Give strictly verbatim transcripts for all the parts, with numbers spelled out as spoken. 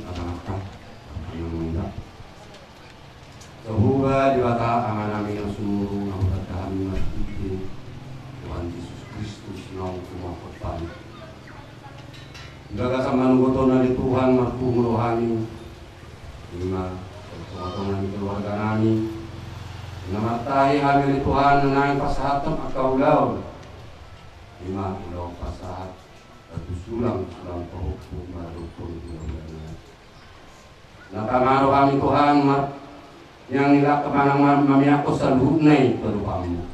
Angka, angka, angka. Jahowa Debata Amanami na sumurung, na hutanda hami marhite Tuhan Jesus Kristus naung tumangkot hami. Di bagasan manogot on ale Tuhan, marpungu do hami, ima di tongatonga ni keluarganami, ima martahi hami ale Tuhan na naeng pasahathon angka ulaon, ima ulaon pasahat, batu sulang, sulang pahompu, maradophon ulaonami. Na tama do hami Tuhan, ma-, yang nilak manang ma-, mamiakhon saluhutna i tu adopanmu.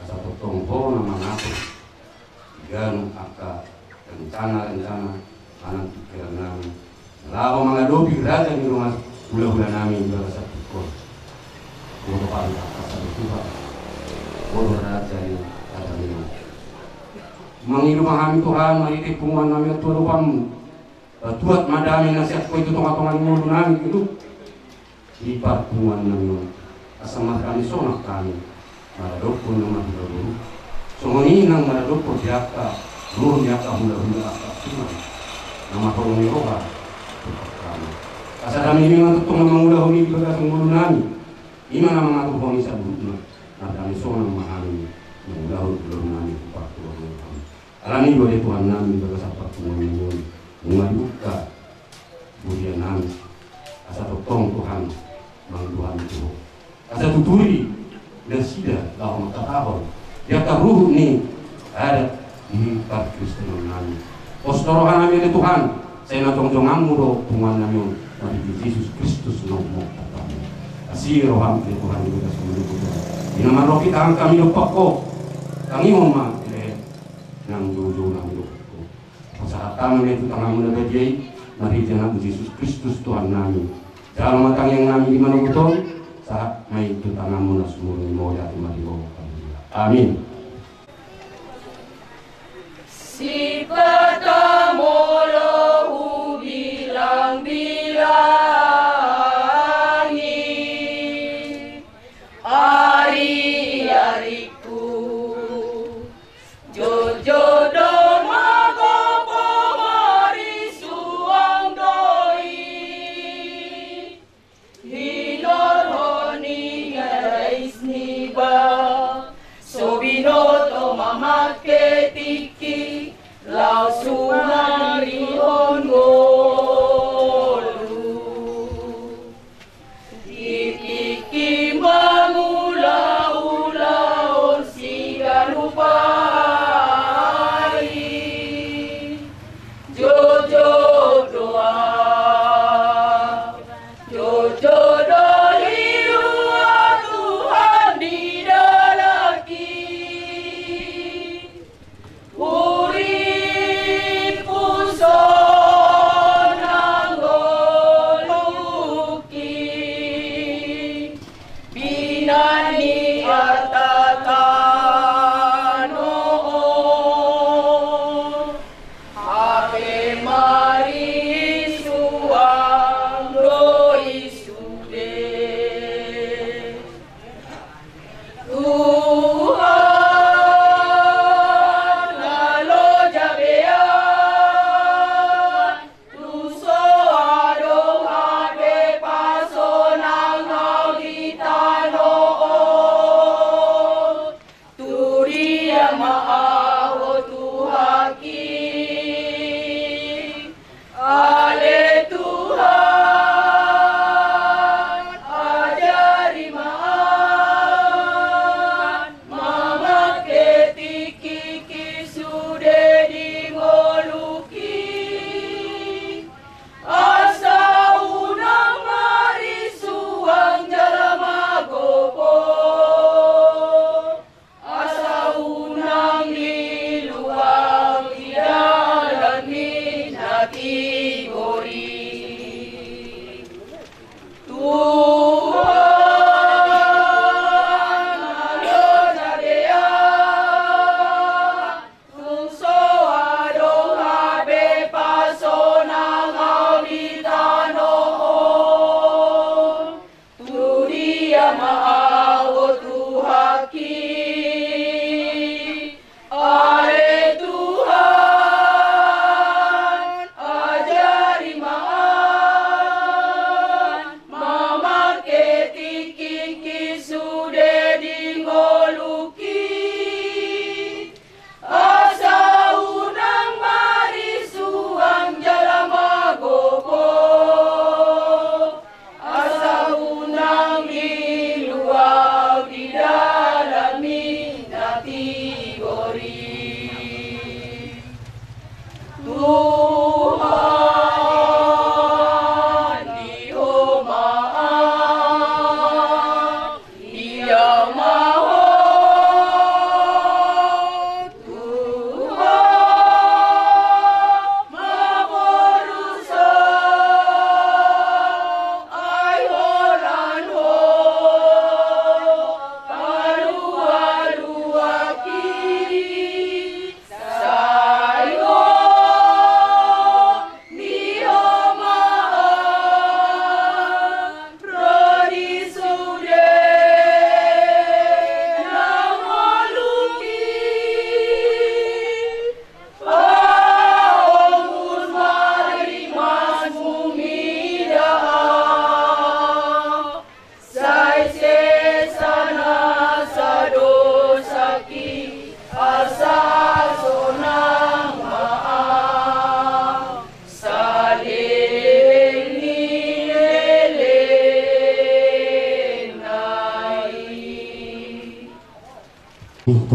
Asa tongtong Ho na mangatur di ganup angka rencana-rencana manang pikiran nami, laho mangadopi raja ni dongan hulahulanami di bagasan tingki on. Bodo pari angka sada Tuhan, bodo raja ni raja ni. Mangido ma hami Tuhan, marhite punguan nami on tu adopanmu. Patuat ma dame na sian Ho i tu tongatonga ni ngolu nami, Guru, di parpunguan nami on. Asa marhami sonang hami maradophon na marhulahula, songon i nang maradophon di angka, dohot di angka hulahula angka Tuhan na marholong ni roha tu hami. Asa dame nami ma tongtong na mangulahon i di bagasan ngolu nami, ima na mangatur hami saluhutna. Marhami sonang ma hami mangulahon ulaon nami tu parpunguan nami. Alani i do ale Tuhan nami, di bagasan parpunguan nami on, nunga dibuka huria nami, asa tongtong Tuhan mangido hami tu Ho, asa tuturi nasida laho mangkatahon di angka ruhut ni adat di parkristenon nami. Pos do roha nami ale Tuhan, sai na jongjonganmu do punguan nami on, marhite Jesus Kristus naung tumangkot hami. Asi roham ale Tuhan, di bagasan manogot on, di na marlopi tangan hami dompak Ho, tangihon ma dilehon nang joujou nami dompak Ho. Pasahat hami ma i tu tanganmu na badia i, marhite Anakmu Jesus Kristus Tuhan nami. Jalo ma tangiang nami di manogot on, sahat ma i tu tanganmu na sumurung i. Mauliate ma di Ho. Amin. Sipata molo hubilang-bilangi ari-arikku, jotjot do magopo, marisuang do i. Hinorhon ni na dais niba, so binoto mamangke tingki, laos sumari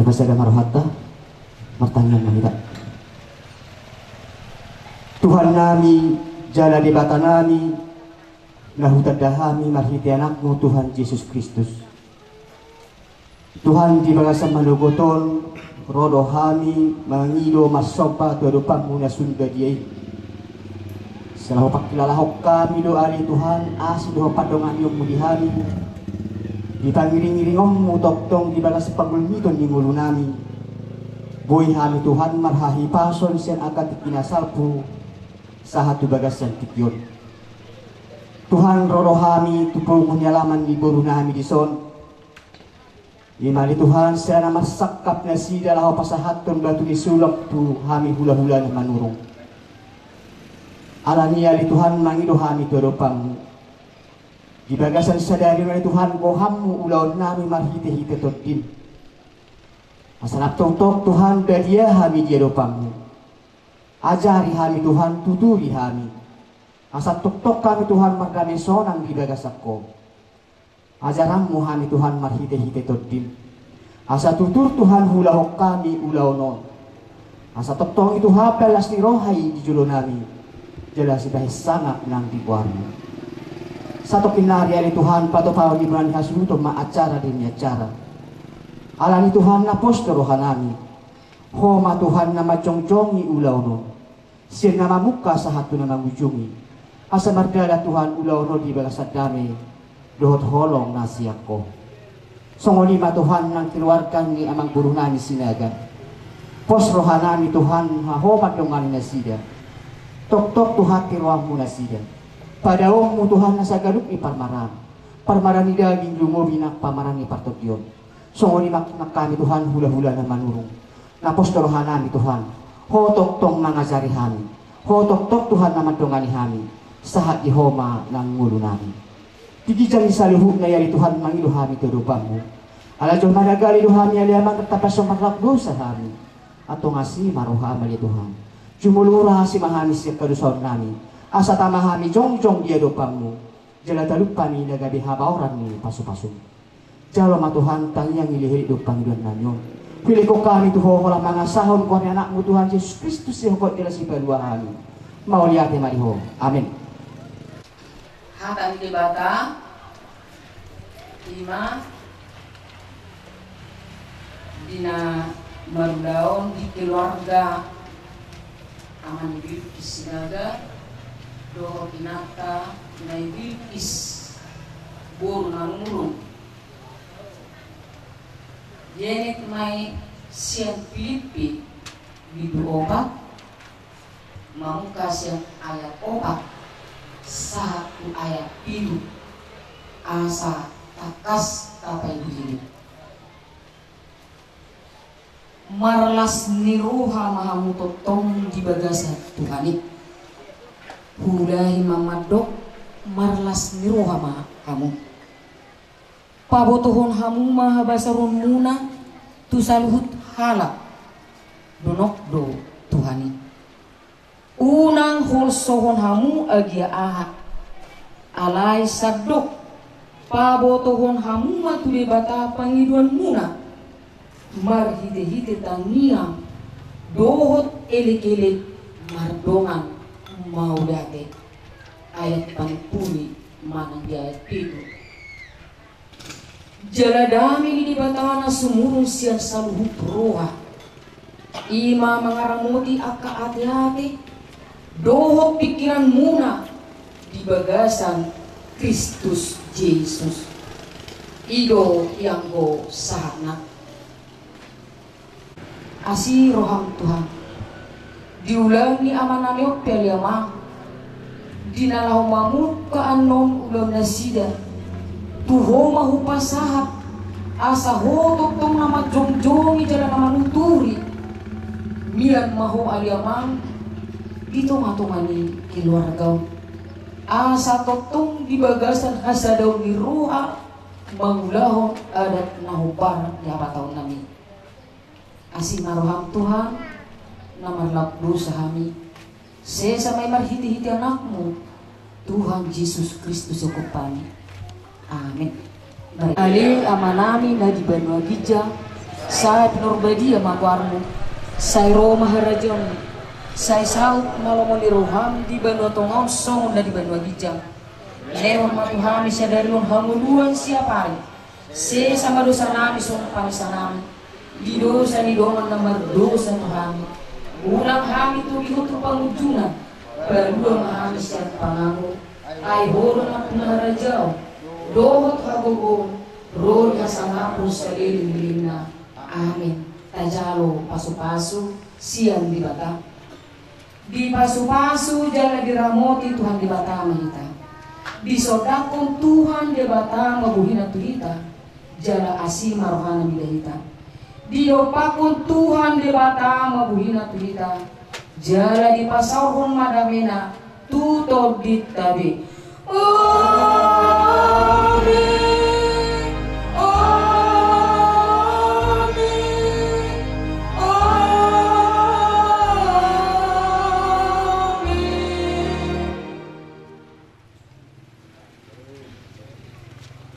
Pasada ma rohanta, martangiang ma hita. Tuhan nami, jala Debata nami, na hutanda hami marhite Anakmu Tuhan Jesus Kristus. Tuhan, di bagasan manogot on, ro do hami mangido marsomba tu adopanmu na sun badia i. Sai laho pangkilalahon hami do ale Tuhan, asi dohot pandonganionmu di hami, di pangiringiringonmu tongtong di bagas pangulmiton ni ngolu nami. Boi hami Tuhan marhahipason sian angka tingki na salpu, sahat tu bagasan tingki on. Tuhan, ro do hami tu pungu ni alaman ni boru nami dison. Ima ale Tuhan, sai na marsangkap nasida laho pasahathon batu ni sulap tu hami hulahula na manurung. Alani i ale Tuhan, mangido hami tu adopanmu. Di bagasan sadari on ale Tuhan, gohanmu ulaon nami marhitehite tondim. Asa na tongtong Tuhan, badia hami di adopanmu. Ajari hami Tuhan, tuturi hami. Asa tongtong hami Tuhan, mardame sonang di bagasan Ho. Ajaranmu hami Tuhan marhitehite tondim. Asa tutur Tuhan huulahon hami ulaon on. Asa tongtong i Tuhan pe las ni roha i di jolo nami. Jala sibahen sangap nang di goarmu. Satongkin nari ale Tuhan, patupaon ni bona ni hasuhuton ma acara demi acara. Alani Tuhan na pos do roha nami. Ho ma Tuhan na manjongjongi ulaon on. Sian na mamungka sahat tu na mangujungi. Asa mardalan Tuhan ulaon on di bagasan dame dohot holong na sian Ho. Songon i ma Tuhan nang keluarga ni amangboru nami Sinaga. Pos roha nami Tuhan, asa Ho mandongani nasida. Tongtong Tuhan tiroanmu nasida. Padaonmu Tuhan nasa ganup ni parmaraan. Parmaraan ni daging lumobi nang parmaraan ni partondion. Songon i ma nang hami Tuhan hulahula na manurung. Na pos do roha nami Tuhan. Ho tongtong mangajari hami. Ho tongtong Tuhan na mandongani hami. Sahat di Ho ma nang ngolu nami. Di ginjang ni saluhutna i ale Tuhan mangido hami tu adopanmu. Ala jolma na gale do hami ale Amang, tapason marlaok dosa hami. Antong asi ma roham ale Tuhan. Jumolo urasi ma hami sian hadosaon nami. Asa tama hami jongjong di adopanmu. Jala talup hami na gabe habaoran ni pasupasum. Jalo ma Tuhan, tangiang i lehe do pangidoan nami on. Pilihkon hami tu Ho, holan mangasahon goar ni Anakmu Tuhan Jesus Kristus, sihok jala sipalua hami. Mauliate ma di Ho. Amen. Hata ni Debata, ima di na marulaon di keluarga Ama ni Bilkis Sinaga, dohot inanta na i Bilkis boru Manurung. Dienet ma i sian Pilippi bindu opat, mamungka sian ayat opat sahat tu ayat pitu, asa tangkas tapaihut. Marlas ni roha ma hamu tongtong di bagasan Tuhan i. Huulahi ma mandok, marlas ni roha ma hamu. Pabotohon hamu ma habasaronmuna tu saluhut halak, donok do Tuhan i. Unang holsohon hamu agia aha. Alai sandok pabotohon hamu ma tu Debata pangidoanmuna marhitehite tangiang dohot elekelek mardongan mauliate. Ayat panumpuli manang di ayat pitu. Jala dame ni Debata na sumurung sian saluhut roha, ima mangaramoti angka ateate dohot pingkiranmuna di bagasan Kristus Jesus. I do ianggo sahatna. Asi roham Tuhan. Di ulaon ni amanami on pe ale Amang, di na laho mamungka annon ulaon nasida, tu Ho ma hupasahat, asa Ho tongtong na manjongjongi jala na manuturi. Mian ma Ho ale Amang di tongatonga ni keluarga on, asa tongtong di bagasan hasadaon ni roha mangulahon adat na hombar ni hapataonnami. Asi ma roham Tuhan, na marlaok dosa hami. Sesa ma i marhitehite Anakmu, Tuhan Jesus Kristus, sihok hami. Amen. Ale Amanami na di banua ginjang, Sai pinarbadia ma goarmu, sai ro ma harajaonmu, sai saut ma lomo ni roham di banua tonga on songon na di banua ginjang. Lehon ma tu hami sadari on hangoluan siapari. Sesa ma dosanami songon panesanami di dosa ni dongan na mardosa tu hami. Unang hami togihon tu pangunjunan. Palua ma hami sian pangago. Ai Ho do nampuna harajaon dohot hagogoon, ro di hasangapon saleleng-lelengna. Amen. Tajalo pasupasu sian Debata. Dipasupasu jala diramoti Tuhan Debata ma hita. Disondangkon Tuhan Debata ma bohina tu hita, jala asi ma rohana mida hita. Didompakkon Tuhan Debata ma bohina tu hita, jala dipasaorhon ma damena tu tondinta be. Amen. Amen. Amen.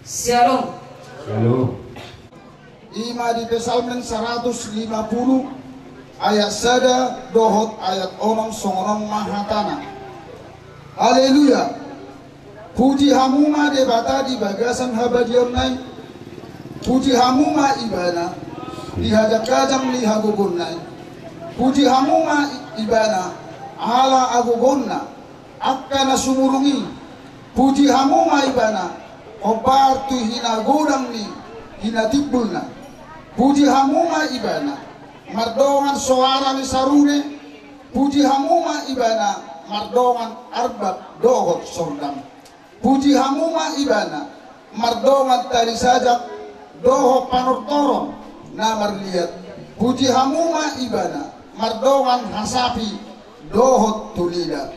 Syalom. Syalom. I ma di Psalmen saratus lima pulu ayat sada dohot ayat onom, songon on ma hatana. Haleluya. Puji hamu ma Debata di bagasan habadiaonna i. Puji hamu ma Ibana di hajang-hajang ni hagogoonna i. Puji hamu ma Ibana ala hagogoonna angka na sumurung i. Puji hamu ma Ibana hombar tu hinagodang ni hinatimbulna. Puji hamu ma Ibana mardongan soara ni sarune. Puji hamu ma Ibana mardongan arbab dohot sordam. Puji hamu ma Ibana mardongan tali sajak dohot panortoron na marliat. Puji hamu ma Ibana mardongan hasapi dohot tulida.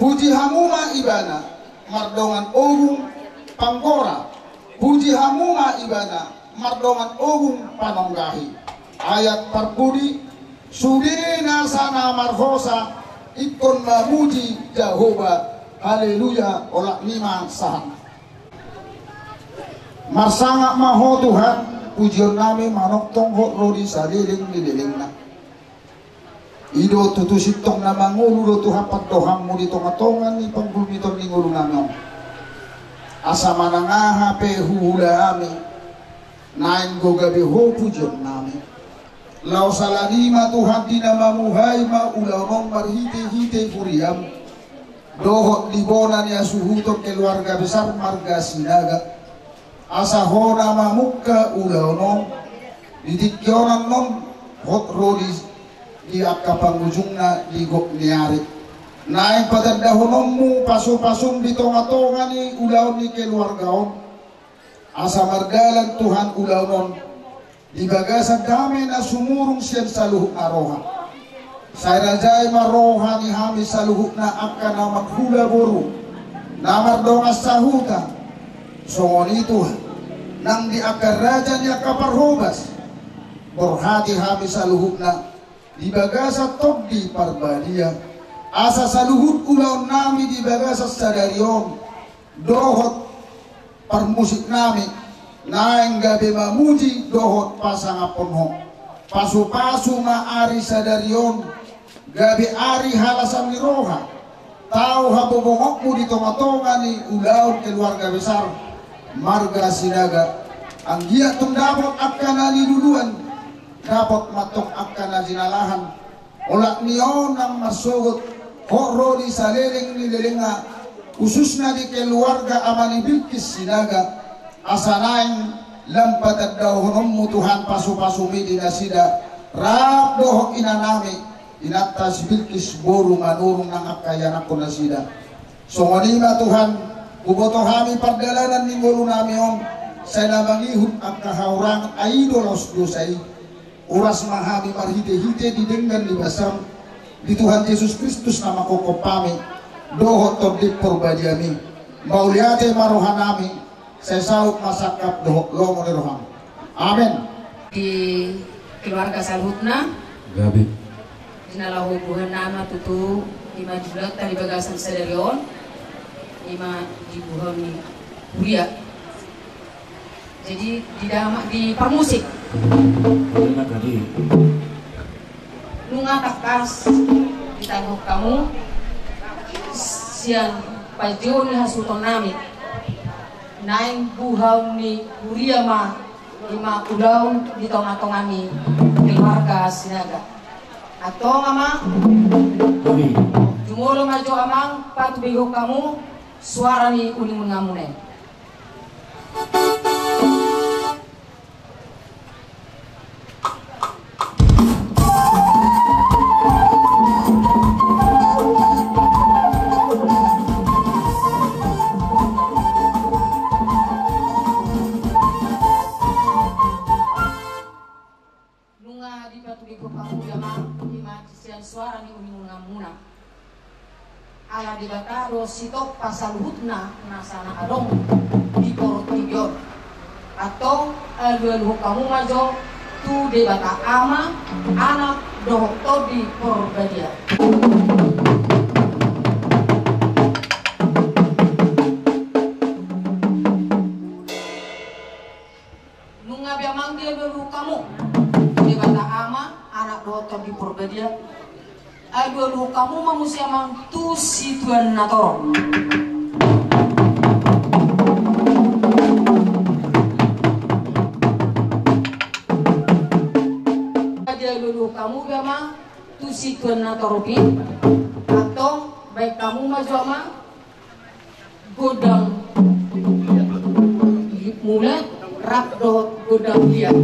Puji hamu ma Ibana mardongan ogung panggora. Puji hamu ma Ibana mardongan ogung panonggahi. Ayat parpudi. Sude nasa na marhosa ingkon mamuji Jahowa. Haleluya. Olat ni ma sahat. Marsangap ma Ho Tuhan, pujionnami manongtong hot ro di saleleng ni lelengna. I do tutu sintong na mangolu do Tuhan pandohanmu di tonga-tonga ni panggulmiton ni ngolunami on. Asa manang aha pe huula hami, naeng do gabe Ho pujionnami. Laos alani i ma Tuhan di na mamuhai ma ulaon on marhite-hite huriam dohot di bona ni hasuhuton keluarga besar marga Sinaga. Asa Ho na mamungka ulaon on di tingki on annon hot ro di, di angka pangujungna di gok ni ari. Naeng patandahononmu pasu-pasum di tonga-tonga ni ulaon ni keluarga on. Asa mardalan Tuhan ulaon on di bagasan dame na sumurung sian saluhutna roha. Sai rajai ma roha ni hami saluhutna angka na marhula boru, na mardongan sahuta. Songon i Tuhan, nang di angka raja ni angka parhobas, borhati hami saluhutna di bagasan Tondi Parbadia. Asa saluhut ulaonnami di bagasan sadari on dohot parmusiknami naeng gabe mamuji dohot pasangaphon Ho. Pasu-pasu ma ari sadari on gabe ari halasan ni roha, tau habobongonmu di tonga-tonga ni ulaon keluarga besar marga Sinaga. Anggiat tung dapot angka na niluluan, dapot ma tong angka na jinalahan. Olat ni on nang marsogot hot ro di saleleng ni lelengna, khususna di keluarga ama ni Bilkis Sinaga. Asa naeng lam patandahononmu Tuhan pasu-pasumi di nasida, rap dohot inanami, inanta si Bilkis boru Manurung nang angka ianakhon nasida. Songon i ma Tuhan, huboto hami pardalanan ni ngolunami on, sai na mangihut angka hahurangan, ai do laos dosa i. Uras ma hami marhite-hite di denggan ni basam, di Tuhan Jesus Kristus na manghophop hami dohot Tondi Parbadiami. Mauliate ma rohanami, sai saut ma sangkap dohot lomo ni roham. Amen. Di keluarga saluhutna. Gabe. Di na laho buhannami tutu, i ma di ulaonta di bagasan sadari on, i ma di buha ni huria. Jadi di dama, di parmusik. Nunga tangkas ditangihon hamu sian panjou ni hasuhutonnami, naeng buhaon ni huria ma i ma ulaon di tongatonga ni keluarga Sinaga. Antong amang, jumolo ma jo amang patubegehon hamu suara ni uninguninganmuna i. Nunga dipatubegehon hamu i amang, i ma sian suara ni uninguninganmuna. Ala Debata do sitompa saluhutna nasa na adong di portibi on. Antong alualuhon hamu ma jo tu Debata Ama, Anak dohot Tondi Porbadia. Nunga be amang dialualuhon hamu tu Debata Ama, Anak dohot Tondi Porbadia, alualuhon hamu ma muse amang tu situan na torop. Dialualuhon hamu be amang tu situan na torop i. Antong baen hamu ma jo amang gondang mulat rap dohot gondang liat.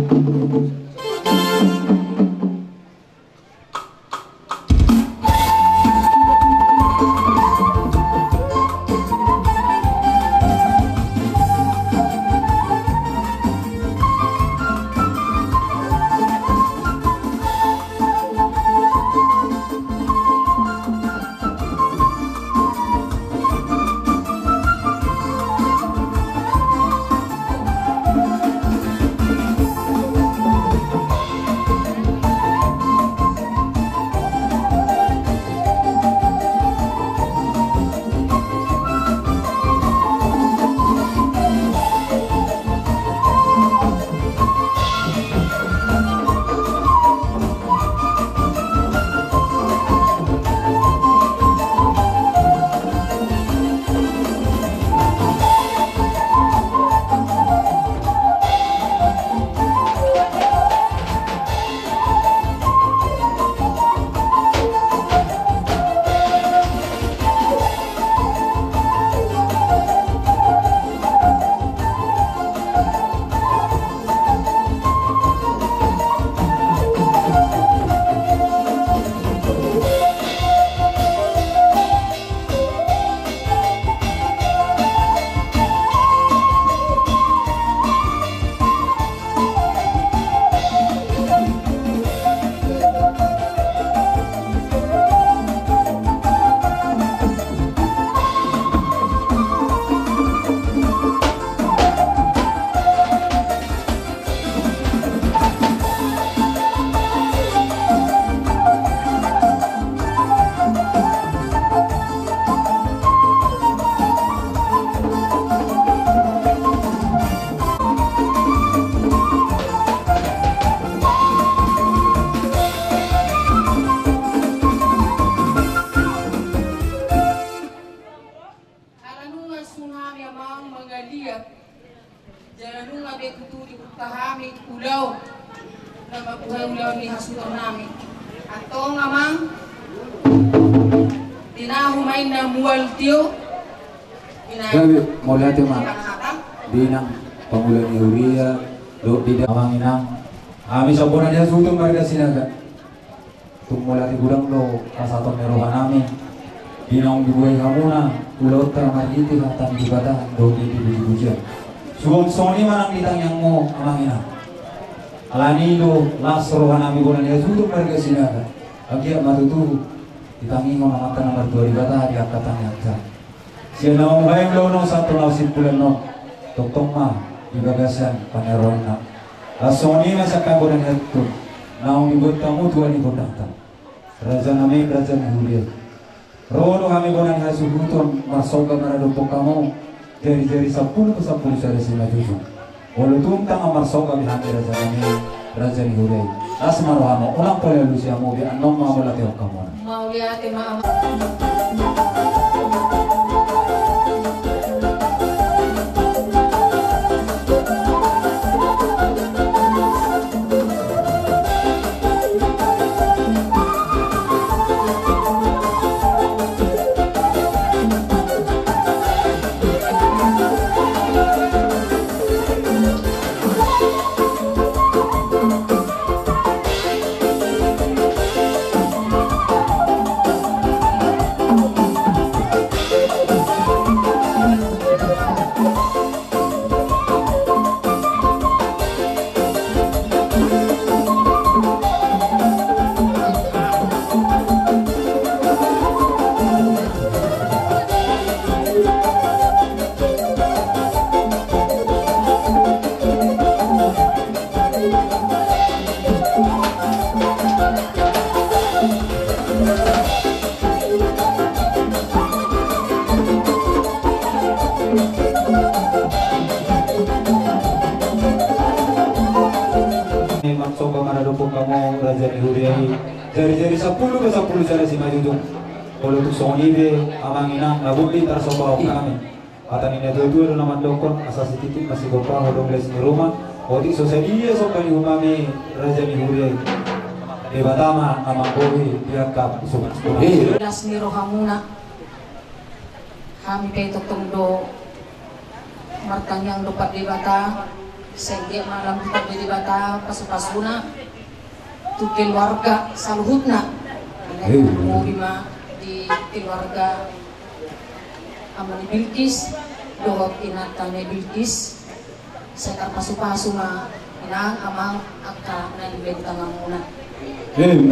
Ala nunga sun hami amang mangaliat, jala nunga be tutu dibuka hami ulaon na mambuhai ulaon ni hasuhutonnami. Antong amang, tinahu ma inna mual tio. Gabe mauliate ma di inang pangula ni huria dohot di amang inang. Hami sambona ni hasuhuton marga Sinaga. Tung mauliate godang do pasahaton ni rohanami di naung dibuhai hamuna ulaonta marhite hata ni Debata dohot di pujipujian. Suang songon i ma nang di tangiangmu amang inang. Alani do las rohanami bona ni hasuhuton marga Sinaga. Anggiat ma tutu ditangihon Amanta na martua Debata di angka tangiangta. Sian na mambuhai ulaon on sahat tu na ualu bulan on, tongtong ma di bagasan panarona. Las songon i ma sian hami bona ni hasuhuton naung dibuat hamu tua ni gondangta. Rajanami, raja ni huria. Ro do hami bona ni hasuhuton marsogot maradophon hamu, jarijari sampulu tu sampulu sada simanjujung. Molo tung ndang marsogot be hami rajanami, Raja ni huria i. Las ma rohamu, unang pola alusi hamu be, annon ma mauliate hamu. Mauliate ma. Mansomba maradophon hamu raja ni huria i. Jari-jari sampulu pe sampulu jala simanjujung. Molo tung songon i pe amang inang na boi tarsombahon hami. Hata ni natua-tua do na mandokkon, asa sititik ma sigompa, hodong les ni ruma. Otik so sadia somba ni humami raja ni huria i, Debata ma na manggohi di angka suman-suman. Las ni rohamuna. Hami pe tongtong do martangiang dompak Debata, sai anggiat ma lam ditambai Debata pasu-pasuna tu keluarga saluhutna. Hei. Mauliate ma di keluarga amani Bilkis dohot inanta ni Bilkis. Sai tarpasu-pasu ma inang, amang, angka na niula di tanganmuna.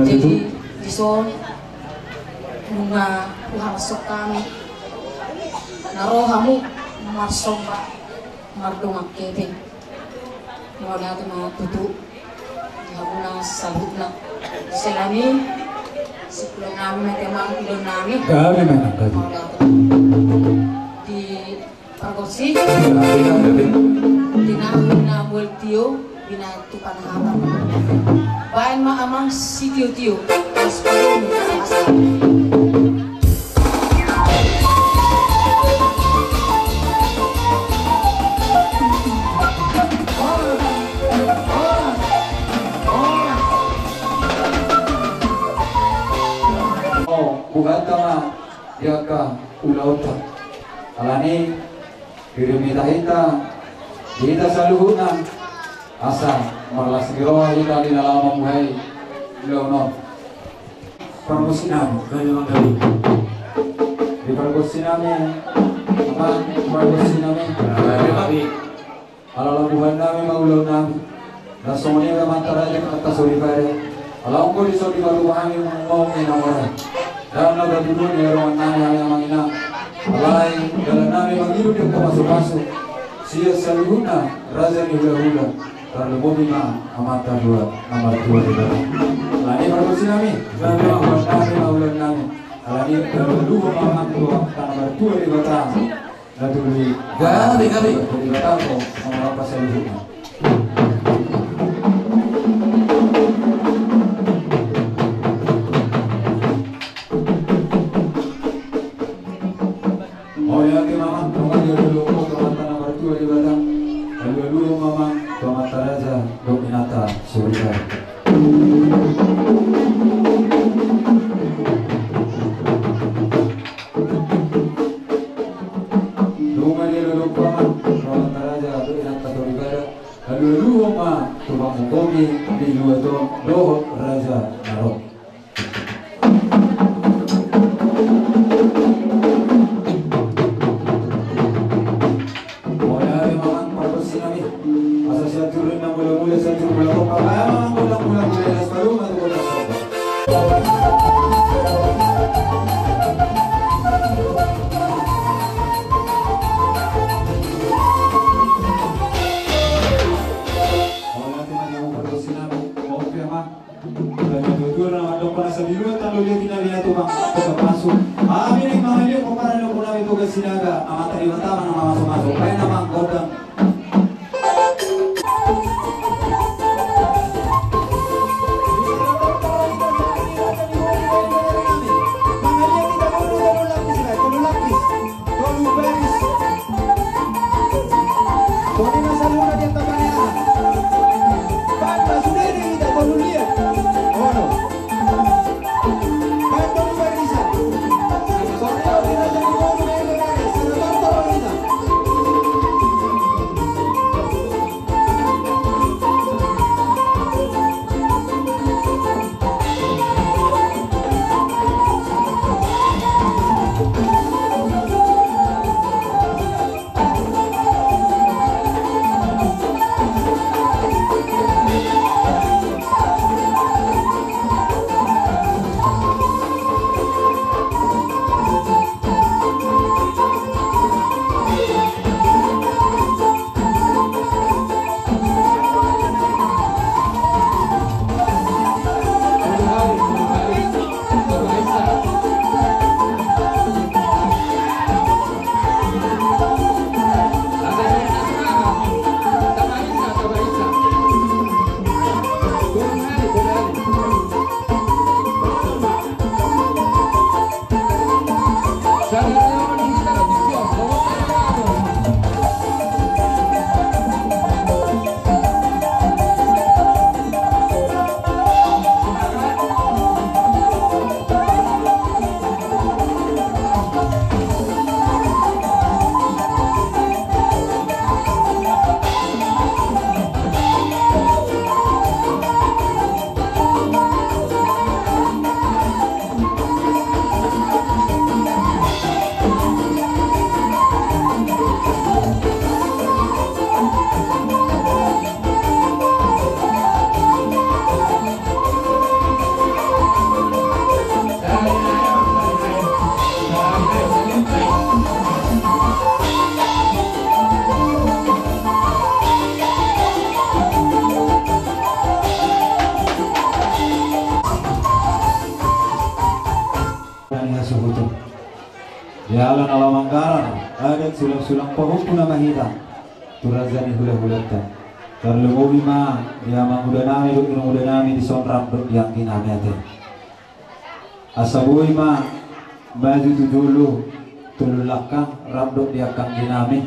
Jadi dison nunga huhalasohon hami na ro hamu marsomba mardongan hepeng. Mauliate ma tutu di hamuna saluhutna. Selami sipulon nami ma, amang, pulon nami. Gabe ma, gabe. Mauliate. Di pargonsi. Gabe, gabe. Di na mual tio, di na tu panahata. Baen ma amang sitio-tio. Buhanta ma di angka ulaonta. Alani i, Hirion ma hita di hita saluhutna asa marlas ni roha hita di na laho mambuhai ulaon on. Pargonsi nami, gabe ma, gabe. Di pargonsi nami, amang, pargonsi nami. Gabe ma, gabe. Ala lambuhan nami ma ulaon nami. Laos songon i ma amanta raja, amanta soripada. Ala ongko dison dipatupa hami mangulahon na mora. Ndang na patuluhon ni dongan nami, hami amang inang. Alai dalan nami mangido di angka pasu-pasu sian saluhutna raja ni hula-hula. Tarlumobi ma amanta tua na martua Debata. Alani i pargonsi nami. Gabe ma. Ulaon nami ma, ulaon nami. Alani i tarlumobi ma amanta tua na martua Debata. Na tolu i. Gabe, gabe. Jadi batako sama apa saluhutna. Mauliate ma amang, mauliate ma amang, tu amanta na martua Debata. Alu-alu ma amang tu amanta raja dohot inanta soripada. Nunga dialu dompak amang tu amanta raja dohot inanta soripada. Alu-alu ma tu pangkopi ni luat on dohot raja na ro. Mauliate ma amang, pargonsi nami. Asa sian jurna mula-mula, sian jurna mula pompa. Baen ma amang gondang mula-mula, las baru ma tu gondang pompa. Mauliate ma di hamu pargonsi nami. Oke, amang. Tutur na mandok pernah sabilu tando dia tina dia tu bang. Tugas masuk. Amin. Mama dia pomparan yang pernah itu ke Sinaga. Amang tadi pertama nama masuk-masuk. Baen amang gondang. Ala na laho manggarar adat sulang-sulang pahompu nama hita tu raja ni hula-hulanta. Tarlumobi ma di amanguda nami dohot inanguda nami dison rap dohot di anggi nami ate. Asa boi ma maju tu jolo tolu langkah rap dohot di anggi nami.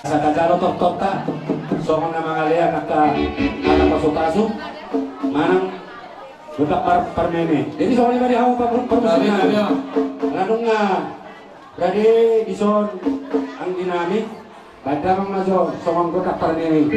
Asa tajalo tortorta songon na mangalean angka anak pasu-pasu manang gondang par-, parmeme. Jadi songon i ma di hamu par-, par-, parmusik nami. Nunga rade dison anggi nami. Baen damang ma jo songon gondang parmeme.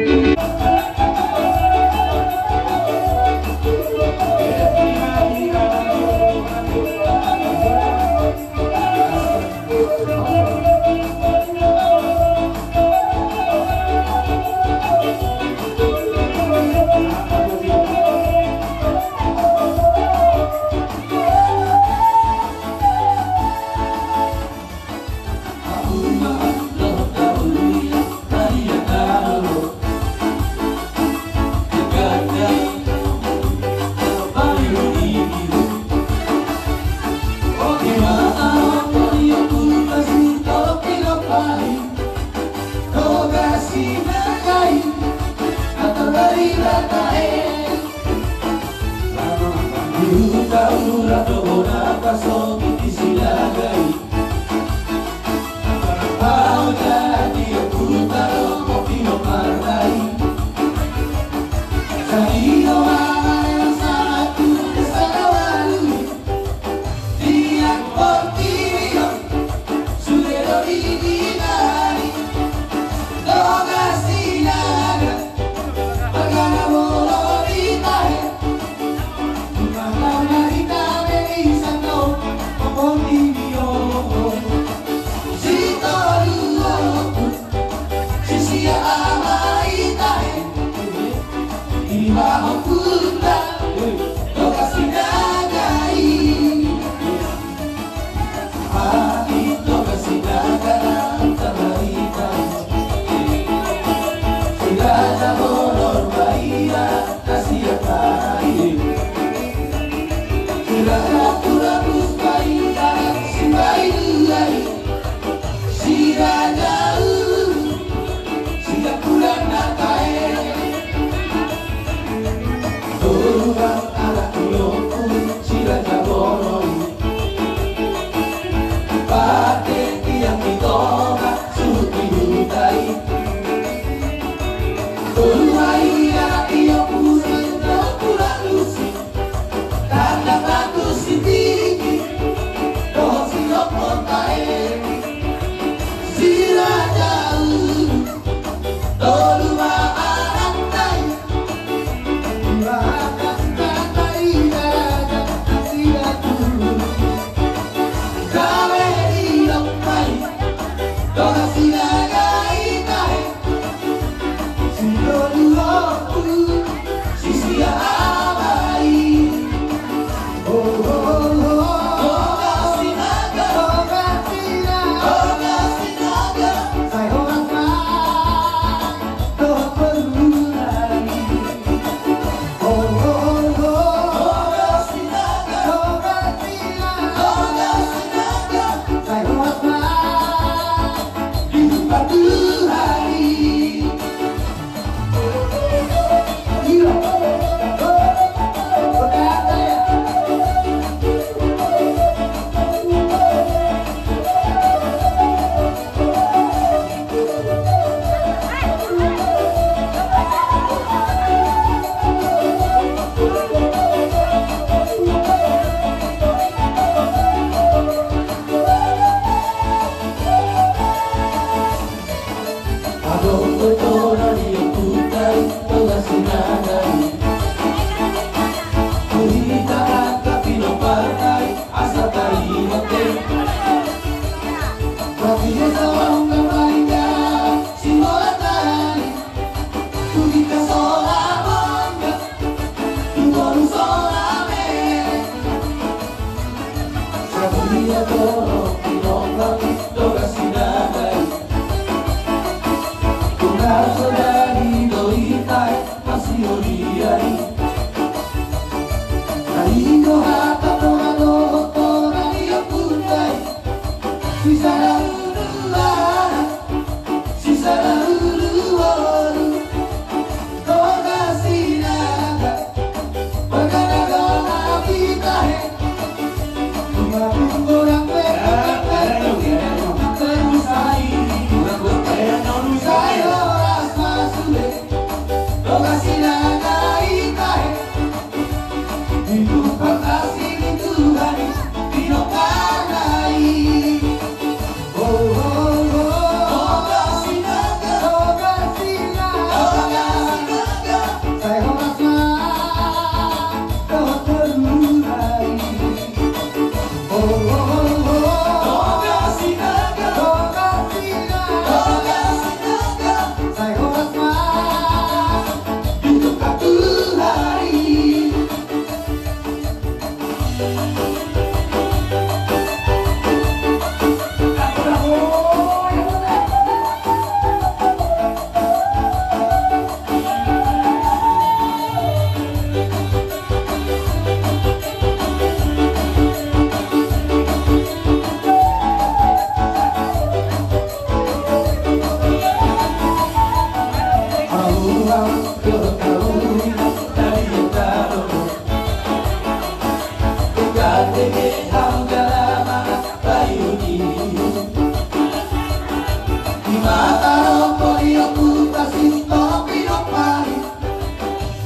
Mata ropo di oku tasintop di nopai.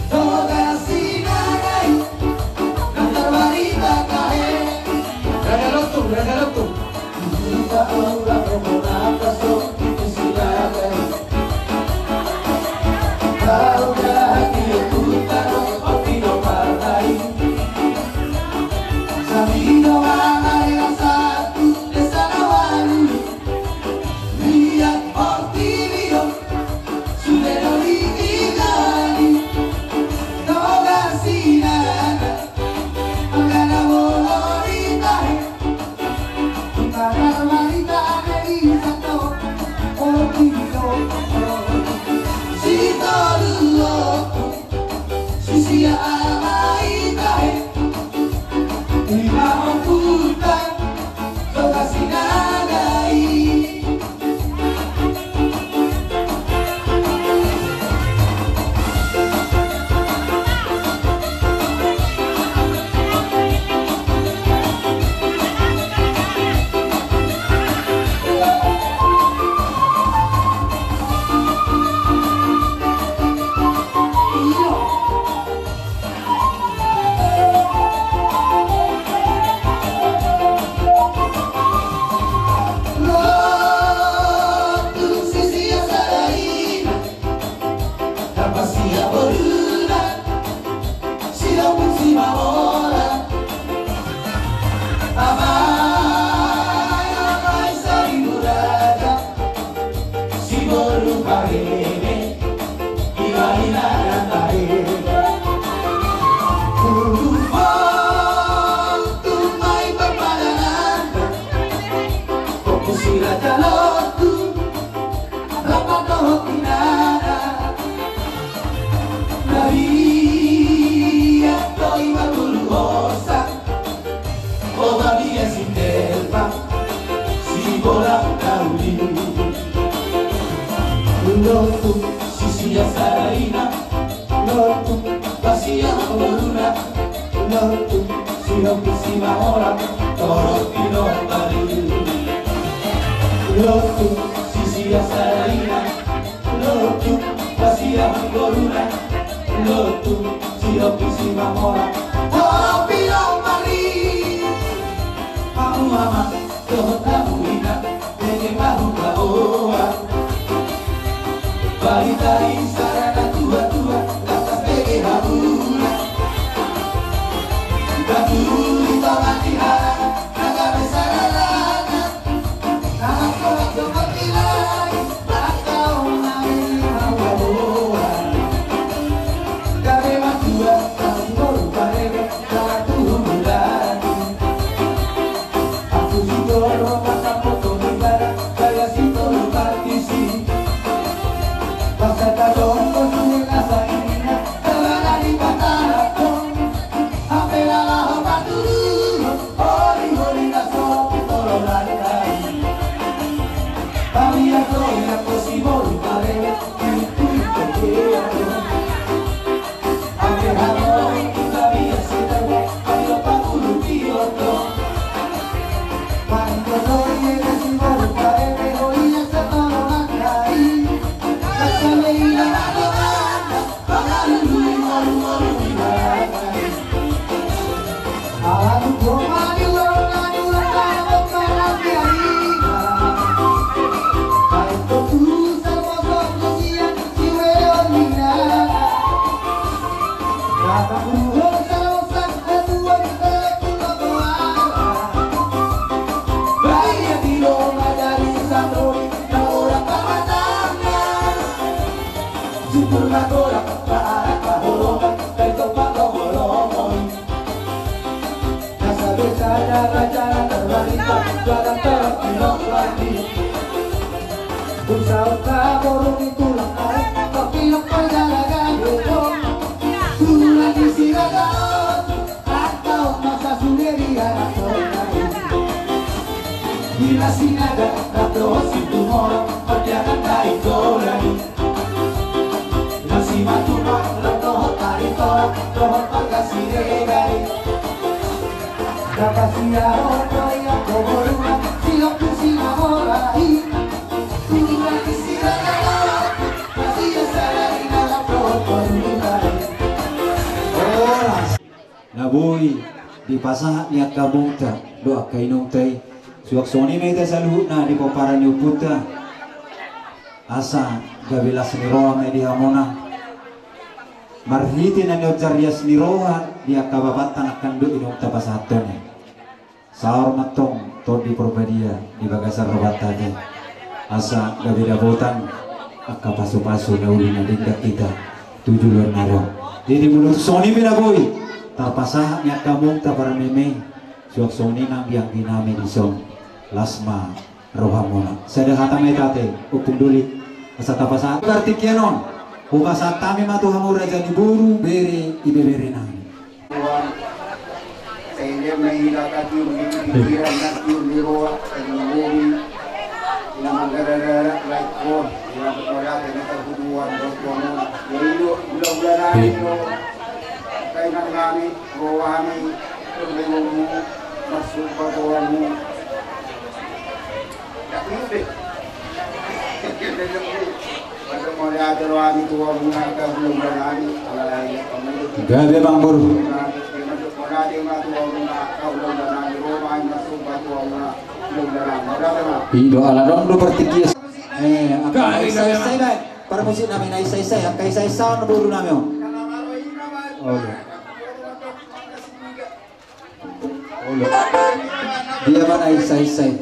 Toga Sinaga i, na tarbarita tahe. Raja Lotung, Raja Lotung. Huta ora romo na tasok di Sinaga i. Toga di oku tasintop di nopai. Samido mangare satu desa na walu. Liat portibi do, sude do di igani, Toga Sinaga, angka na molo di tahe, angka na molo di tahe di sato, portibi do, sitolu do, sisia ama i tahe, ima ompunta, Toga Sinaga i. Lotung sisia sada ina, na pasia boruna, sidapot simamora. Amang, amang, saribu raja, siboru pareme, ima ina na tahe. Ulu Pontung ma i papadananta, Ompu si Raja Lotung, rap dohot inana. Nariak do i ma tolu hosa, Obadia si Telpa, si Bolang Daudi. Lotung sisia sada ina, lotung pasia boruna, lotung sidapot simamora, torop di nopai. Lotung sisia sada ina, lotung pasia boruna, lotung sidapot simamora, torop di nopai. Hamu amang dohot hamu inang, bege ma hupaboa. Barita i sada na tuatua, lantas bege hamuna. Batu di tonga ni harangan, na gabe sada lana. Na langsung langsung berkilai, bangka ona i ma hupaboa. Gabe matua, tau boru pareme, Ima Sinaga rap dohot Situmorang, mardiangan na i dohot i. Ima Simatupang rap dohot Aritonang, dohot marga Siregar i. Na pasia on do i angka boruna, sidapot simamora i. Tulang Boi dipasahat ni angka amongta dohot angka inongta i. Suang songon i ma hita saluhutna di pomparan ni ompunta, asa gabe las ni roha ma i di hamuna. Marhite na nionjar rias ni roha di angka bapanta nangkin dohot inongta pasahathon i. Saor ma antong Tondi Porbadia di bagasan rohanta i, asa gabe dapotan angka pasupasu na uli na denggan hita tu joloan na ro. Jadi molo songon i pe na boi tarpasahat ni angka amongta parmeme, suang songon i nang di anggi nami dison, las ma rohamuna. Sada hata ma hita ate, Ompung Doli, asa tapasahat partingkian on. Hupasahat hami ma tu hamu raja ni boru, bere, ibebere nami. Tuhan, sehingga menghilangkan tiur di pikiran dan tiur di roha, dan membumi, dengan menggerak-gerak, like, oh, dengan berkodak, dengan terhubungan, berkonon. Ya, itu, bulan-bulan hari, itu, kayak nang nami, rohani, terhubung, masuk ke rohani. Gabe, Amang Boru. I do, ala adong do partingkian. Eh, angka isa-isa i, baen. Parmusik nami na isa-isa i, angka isa-isa on boru nami on. Oh, iya. Dia ma na isa-isa i?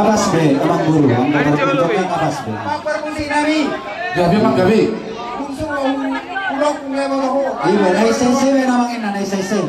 Pas be, Amang Boru, anggo parpunguan pas be. Gabe, Amang, gabe. Iya, na isa-isa be, Amang, inna na isa-isa.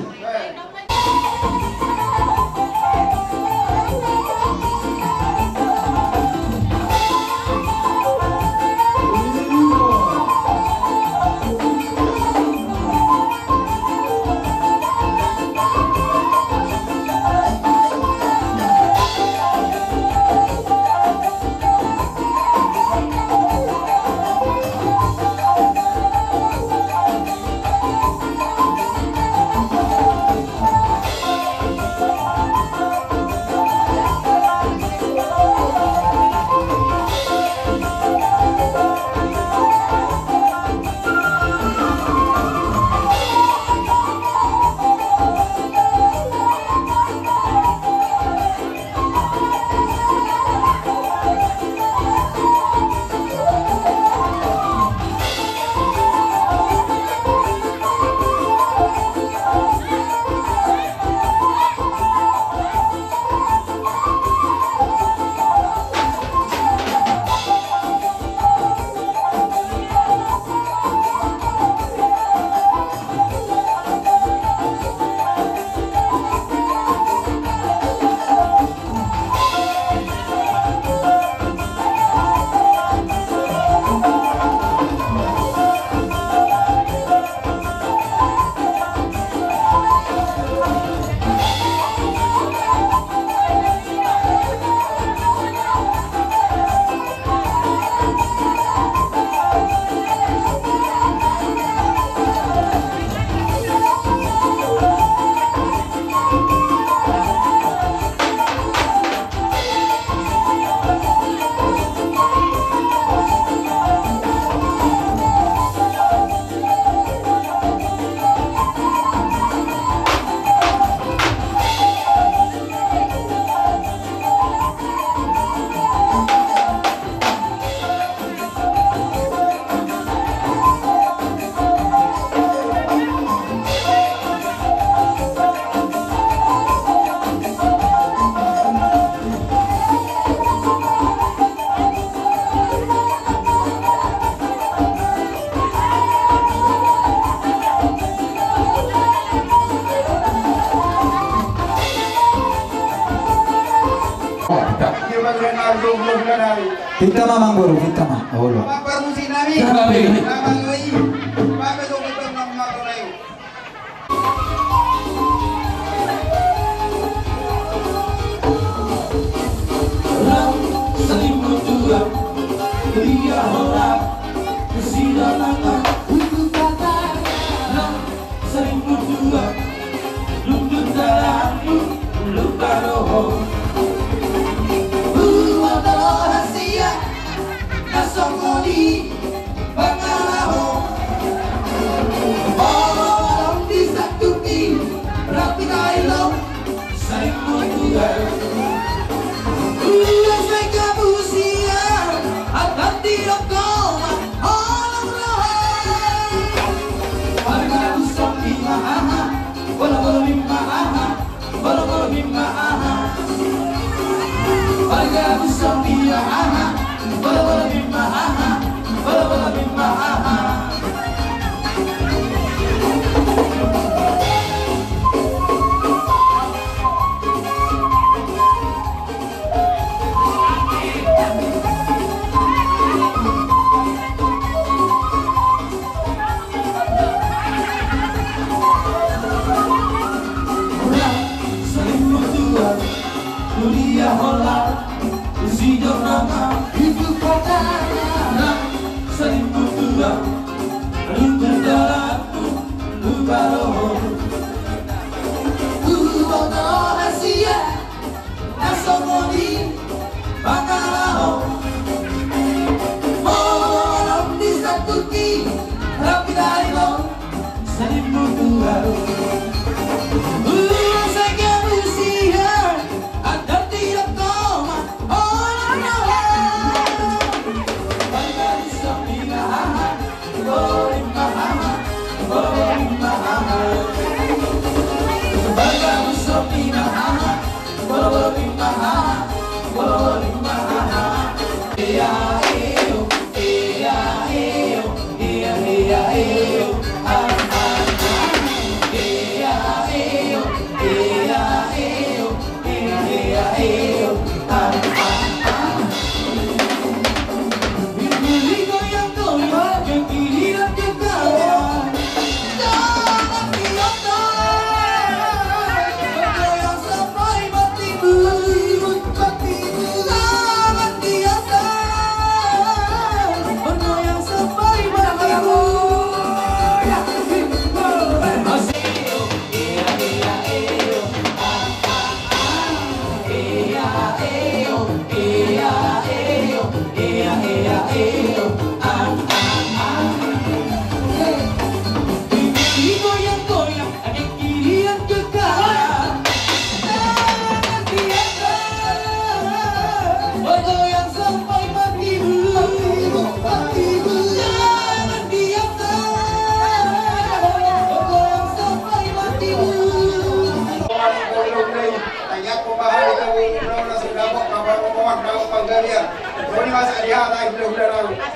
Pinta ma, Amangboru, pinta ma. Olo.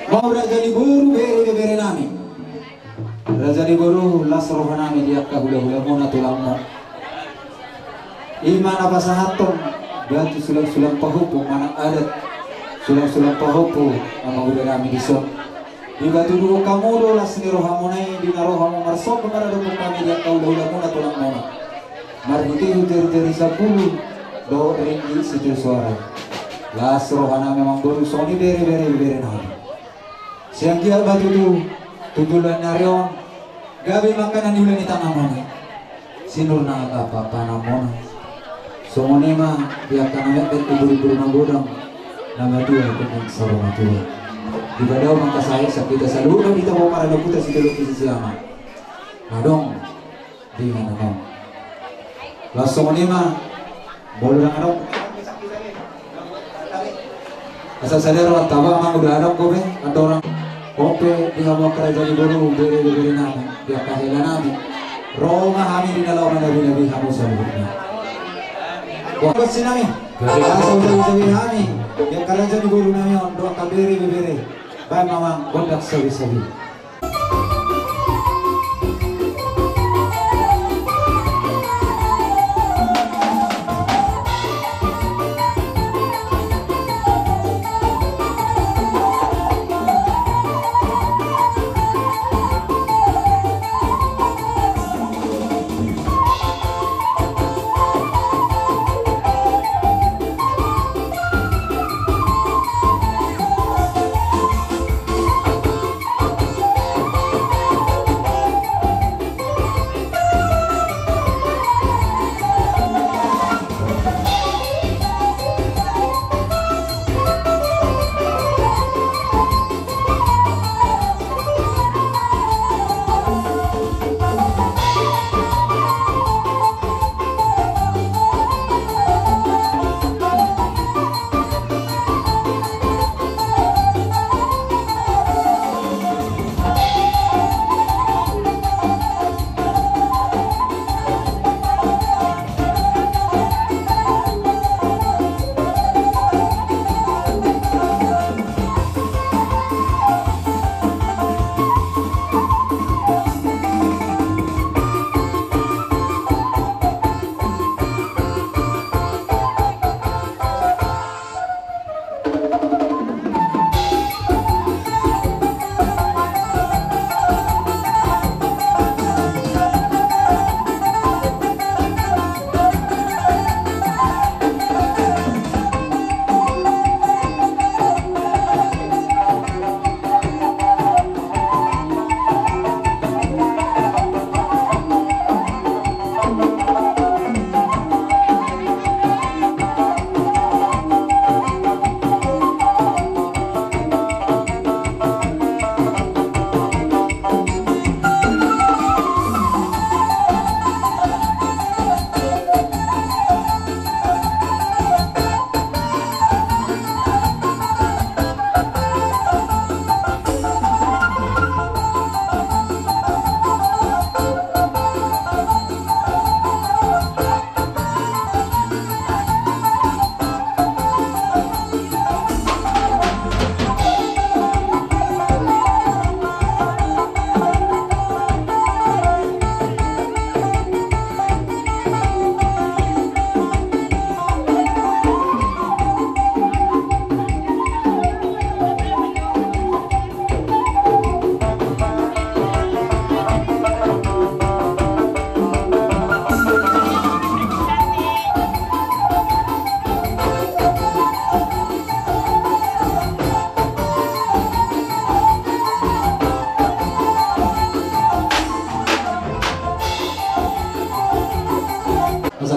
Mau raja ni boru, bere, bere nami. Raja ni boru, las roha nami di angka hula-hula muna, tulang muna. Ima na pasahathon batu sulang-sulang pahompu, manang adat sulang-sulang pahompu, amang uda nami dison. Dipatuduhon hamu do las ni roha muna i, di na ro hamu marsomba maradophon hami di angka hula-hula muna, tulang muna. Marhite-hite ri jari sampulu dohot ringgit sitio soara. Las roha nami, amang boru, songon i bere-bere, bere nami. Sian dia batu tu, tu tulan ni ari on, gabe mangkanan ni ula ni tangan muna. Sinur na angka papanan muna. Songon i ma di angka na metmet, di buru-buru magodang, na matua tu na saro matua. Di badau mangkasae, sai hita saluhutna di tabo paradakuta sitio loki sisiama. Madong. Di mana nong. Laos songon i ma, molo dang adong. Asa sadar rohanta, amang uda, adong dope andorang. Ope di hamu angka raja ni boru, bere-bere nami, di angka hela nami. Ro ma hami di na laho manabi-nabi hamu saluhutna. Wah, bos si nami. Asa uda-uda hami di angka raja ni boru nami on, dohot angka bere-bere. Baen ma amang gondang sabi-sabi.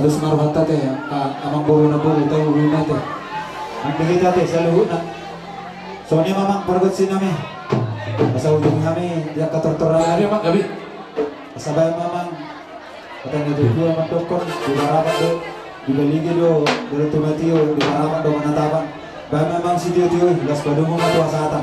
Terus maruhanta te, angka amangboru, namboru, tahu rumah te. Angka kita te, saluhutna. Songon i ma amang pargonsi nami. Asa ujung nami, dia kator-tor. Gabe, amang, gabe. Asa baen ma amang. Kata na tutu amang dokkon, di barabat do. Di balige do, dari tumatio, di barabat do manatapan. Baen ma amang sitio-tio, las padomu ma tu hasahatan.